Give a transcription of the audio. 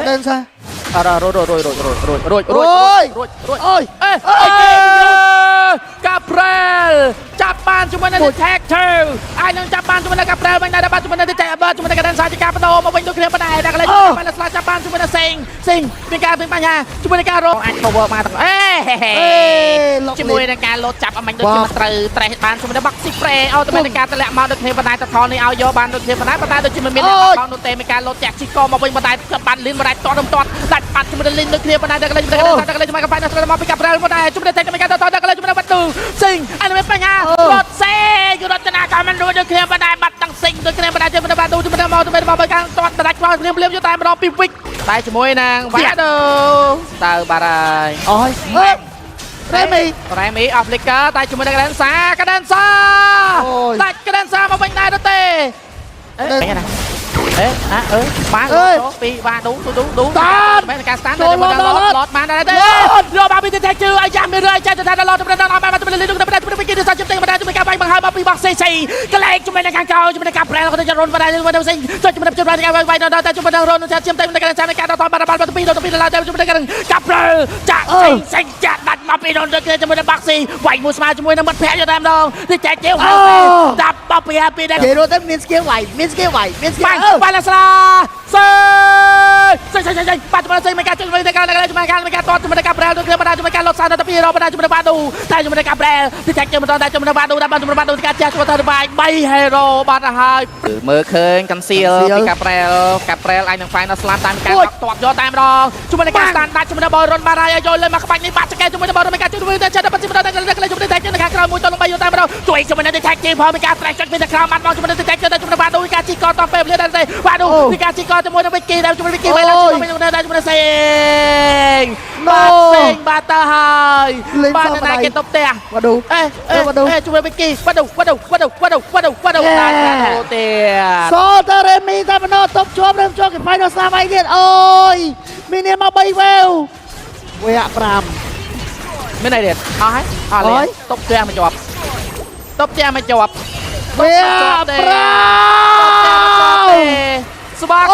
ដេនសា អររួចរួចរួចរួចរួចរួចរួច អូយ រួចរួច អូយ អេ អើយ អេកាប្រែលចាប់បានជាមួយនឹង Detective អាចនឹងចាប់បានជាមួយនឹងកាប្រែលវិញដែរបានជាមួយនឹង Detective បានជាមួយនឹងកាដិនសាជាការបដូរមកវិញដូចគ្នាប៉ុណ្ណេះតែកន្លែងបានស្លាចាប់បានជាមួយនឹងសេងសេងមានការមានបញ្ហាជាមួយនឹងការរកអាច cover បានទាំងអេ អេលុក ជាមួយនឹងការលោតចាប់អមិញដូចជាមិនត្រូវត្រេះបានជាមួយនឹង Boxy Spray អូតែមានការតម្លាក់មកដូចគ្នាប៉ុន្តែតថនេះឲ្យយកបានដូចគ្នាប៉ុន្តែប៉ុន្តែដូចជាមិនមានអ្នកបាត់បង់នោះទេមានការលោតចាក់ជីកមកវិញប៉ុន្តែបានលឿនប៉ុន្តែតតតដាច់បាត់ជាមួយនឹងលីនដូចគ្នាប៉ុន្តែតែកន្លែងតែកន្លែងតែកន្លែងជាមួយកាហ្វេនៅស្រុកមកពីកាប្រែលប៉ុន្តែជាមួយនឹងតែមានការតតតែកន្លែងជាមួយនឹងបាត់ទូស៊ីងអនុមានបញ្ហារត់សេយរតនាក៏មិនរួចដូចគ្នាប៉ុន្តែបាត់ទាំងស៊ីងដូចគ្នាប៉ុន្តែជាមួយនឹងបាត់ទូជាមួយនឹងមកទៅមកបើការតតដាច់ខ្វល់គ្នាភ្លាមយកតែម្ដងពីវិកតែជាមួយនឹងវ៉ាដូទៅបាត់ហើយ អូយអឺរេមី រ៉េមីអហ្វ្លីកាតែជាមួយនឹងកាដិនសាកាដិនសា អូយ ដាច់កាដិនសាមកវិញដែរទៅទេអេណាអេអាអឺបានពីបានឌូឌូឌូឌូមែនការស្តានតែជាមួយនឹងឡតឡតបានដែរទេយកបានពីតែជឿឲ្យយ៉ាមានរឿងឲ្យចាស់ទៅថាឡតទៅដល់បានមកទៅលីលុកទៅទៅពីគេទៅសាជិបទេមកដែរជាមួយការបាញ់បង្ហើយមកពីបាក់សេសេកលែកជាមួយនឹងខាងក្រោយជាមួយនឹងការប្រែក៏ទៅរុនបានដែរទៅសេចុចជាមួយនឹងជិបបានការវាយដល់តែជាមួយនឹងរុនចាជិបទេនឹងការចាំការដល់បានបានទៅពីដល់ទៅពីដល់តែជាមួយនឹងការប្រែចាក់សេសេចាក់ដាច់មកពីរុនទៅជាមួយនឹងបាក់ស៊ីវាយមួយស្មើជាមួយនឹងមិត្តភក្តិយកតែម្ដងនេះចែកជើងហើយដាប់បពីពីដែរ និយាយរត់ទៅមាន skill វាយមាន skill វាយមាន skill បាញ់ អឺ បាញ់ស្លាសេសេសេសេបាត់មកសេមិនការជួយទៅការជួយការមិនការតតជាមួយការប្រែលដូចគ្នាបណ្ដាជាមួយការលុតសាទៅពីរបណ្ដាជាមួយបាឌូតែជាមួយការប្រែលទីចាច់ជើងបន្តតែជាមួយបាឌូតែជាមួយបាឌូការចាស់ជួយទៅបាយ3 hero បាត់ទៅហើយមើលឃើញកាន់សៀលពីការប្រែលការប្រែលអាចនឹង final slam តាមការតបយកតែម្ដងជាមួយនឹងការស្តានដាច់ជាមួយនឹងបលរុនបារ៉ាយយកលេងមកក្បាច់នេះបាត់ចកែជាមួយនឹងបលរុនមិនការជួយទៅចិត្តទៅជាមួយនឹងជាមួយនឹងតែខាងក្រោយមួយទៅលំបីយកតែម្ដងជួយជាមួយនឹងតែជាផងមានការត្រេះចុចពីក្រោមបាត់មកជាមួយនឹងតែជាមួយនឹងបាឌូការជីកតពេលវេលាដែរទេបាឌូពីការជីកជាមួយនឹងវិគីដែរជាមួយវិគីវិញឡើងជាមួយនឹងដែរជាមួយនឹងសេងបាទសេងបាទតើហើយបាទណាគេតបផ្ទះ បាឌូ អេអេអេជួយវិគីបាឌូបាឌូបាឌូបាឌូបាឌូបាឌូបាទទេ សូទៅរេមីតែម្ដងតបជាប់រឹមជាប់គេ final slam វាយទៀតអូយមាននេះមក3វេវវគ្គ5 មានអីទៀតអស់ហើយអស់លេតបផ្ទះមកជាប់តបផ្ទះមកជាប់ វគ្គ5 ស្វាគ